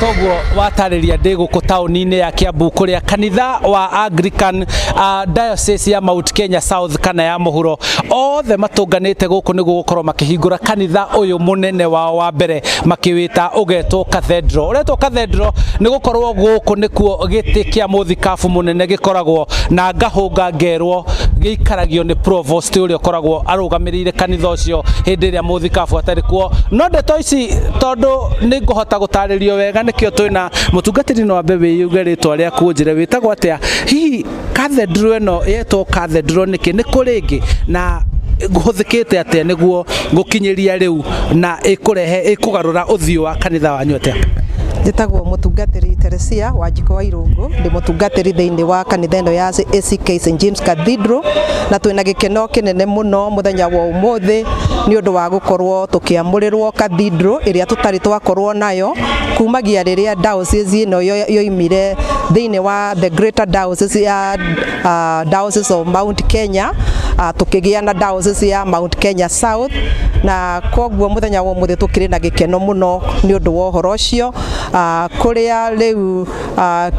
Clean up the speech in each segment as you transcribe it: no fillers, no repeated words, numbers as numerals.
Toguo watarĩria, ndĩ gũkũ taũni-inĩ ya Kiambu kũrĩa kanitha wa Anglican Diocese ya Mount Kenya South kana ya mũhuro othe matũnganĩte gũkũ nĩguo gũkorwo makĩhingũra kanitha ũyũ mũnene wao wa mbere, makĩwĩta ũgetwo Cathedral. Ũretwo Cathedral nĩ gũkorwo gũkũ nĩkuo gĩtĩ kĩa mũthikabu mũnene gĩkoragwo, na ngahũnga ngerwo gĩikaragio nĩ provost ũrĩa ũkoragwo arũgamĩrĩire kanitha ũcio hĩndĩ ĩrĩa mũthikabu atarĩ kuo. No ndeto ici, tondũ nĩ ngũhota gũtarĩrio wega, nĩkĩo twĩna mũtungatĩri. No ambe wĩyuge rĩtwa rĩaku, ũnjĩre wĩtagwo atĩa, hihi cathedral ĩno yetwo cathedral nĩkĩ, nĩ kũ rĩngĩ, na hũthĩkĩte atĩa nĩguo gũkinyĩria rĩu, na ĩkũrehe ĩkũgarũra ũthiũ wa kanitha wanyu atĩa? Njĩtagwo mũtungatĩri Teresia Wanjikũ wa Irũngũ, ndĩ mũtungatĩri thĩinĩ wa kanitha ĩno ya ACK St James Cathedral, na twĩna gĩkeno kĩnene mũno mũthenya wa ũmũthĩ nĩ ũndũ wa gũkorwo tũkĩamũrĩrwo cathedral ĩrĩa tũtarĩ twakorwo nayo kumagia rĩrĩa diocese ĩno yoimire thĩinĩ wa the greater diocese ya Diocese of Mount Kenya, tukĩgĩa na diocese ya Mount Kenya South. Na koguo mũthenya wa ũmũthĩ tũkĩrĩ na gĩkeno mũno nĩ ũndũ wa ũhoro ũcio, kũrĩa rĩu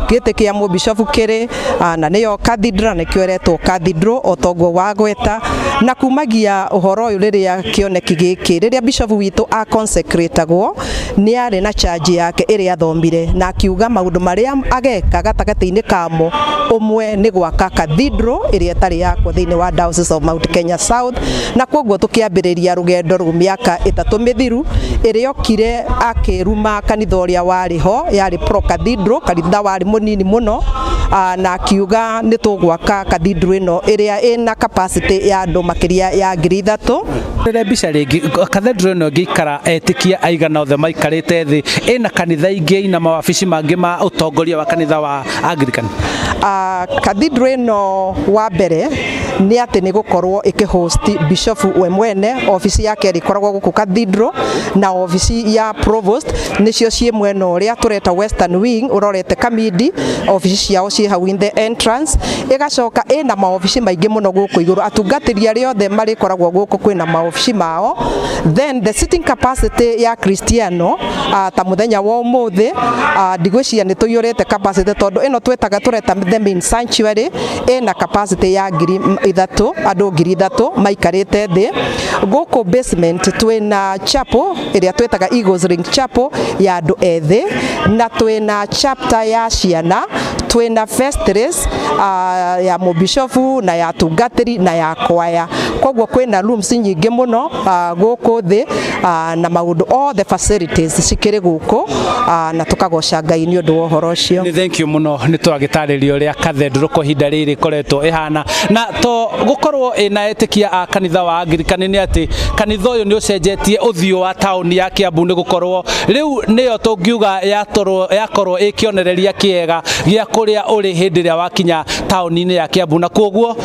gĩtĩ kĩa mũbishofu kĩrĩ, na nĩyo cathedral, nĩkĩo ĩretwo cathedral o toguo wagweta. Na kumagia ũhoro ũyũ, rĩrĩa kĩoneki gĩkĩ, rĩrĩa bishofu witũ a consecratagwo, nĩ arĩ na charge yake ĩrĩa athomire na akiuga maũndũ marĩa ageka, gatagatĩ-inĩ kamo ũmwe nĩ gwaka cathedral ĩrĩa ĩtarĩ yakwo thĩinĩ wa Diocese of Mount Kenya South. Na koguo tũkĩambĩrĩria rũgendo rũu mĩaka 3 mĩthiru ĩrĩa okire akĩruma kanitha ũrĩa warĩ ho, yarĩ pro cathedral, kanitha warĩ mũnini mũno, na akiuga nĩ tũgwaka cathedral ĩno ĩrĩa ĩna capacity ya andũ makĩria ya 3,000. Rĩrĩa mbica rĩngĩ, cathedral ĩno ĩngĩikara etĩkia aigana othe maikarĩte thĩ, ĩna kanitha ingĩ, ina mawabici mangĩ ma ũtongoria wa kanitha wa Anglican? Cathedral ĩno, wa mbere nĩ atĩ nĩ gũkorwo ĩkĩhost bishop we mwene, obici yake ĩrĩkoragwo gũkũ cathedral, na obici ya provost nĩcio ciĩ mwena ũrĩa tũreta western wing ũrorete Kamindi, obici ciao ciĩ hau in the entrance. Ĩgacoka ĩna maobici maingĩ mũno gũkũ igũrũ, atungatĩri arĩa othe marĩkoragwo gũkũ kwĩna maobici mao. Then the sitting capacity ya Cristiano, ta mũthenya wa ũmũthĩ, ndigwĩciria nĩ tũiyũrĩte capacity, tondũ ĩno twĩtaga tũreta the main sanctuary, ĩna capacity ya 3,000, andũ 3,000 maikarĩte thĩ. Gũkũ basement twĩna chapel ĩrĩa twĩtaga Eagles Ring Chapel ya andũ ethĩ, na twĩna chapter ya ciana, twĩna vestries ya mũbishofu na ya atungatĩri na ya kwaya. Koguo kwĩna rooms nyingĩ mũno gũkũ thĩ, na maũndũ, all the facilities cikĩrĩ gũkũ, na tũkagoca Ngai nĩ ũndũ wa ũhoro ũcio. Nĩ thank you mũno, nĩ twagĩtarĩrio ũrĩa cathedral kwa ihinda rĩrĩ ĩkoretwo ĩhana, na to gũkorwo ĩna etĩkia a kanitha wa Anglican, nĩ atĩ kanitha ũyũ nĩ ũcenjetie ũthiũ wa taũni ya Kiambu, nĩ gũkorwo rĩu nĩyo tũngiuga yakorwo ĩ kĩonereria kĩega gĩa kũrĩa ũrĩ hĩndĩ ĩrĩa wakinya taũni-inĩ ya Kiambu. Na koguo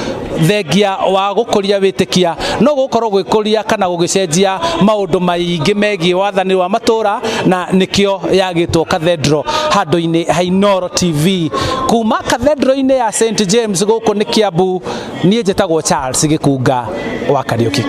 thengia wa gũkũria wĩtĩkia, no gũkorwo gwĩkũria kana gũgĩcenjia maũndũ maingĩ megiĩ wathani wa matũra, na nĩkĩo yagĩtwo cathedral. Handũ-inĩ ha Inooro TV, kuma cathedral-inĩ ya St James gũkũ nĩ Kiambu, niĩ njĩtagwo Charles Gĩkunga wa Kariũki.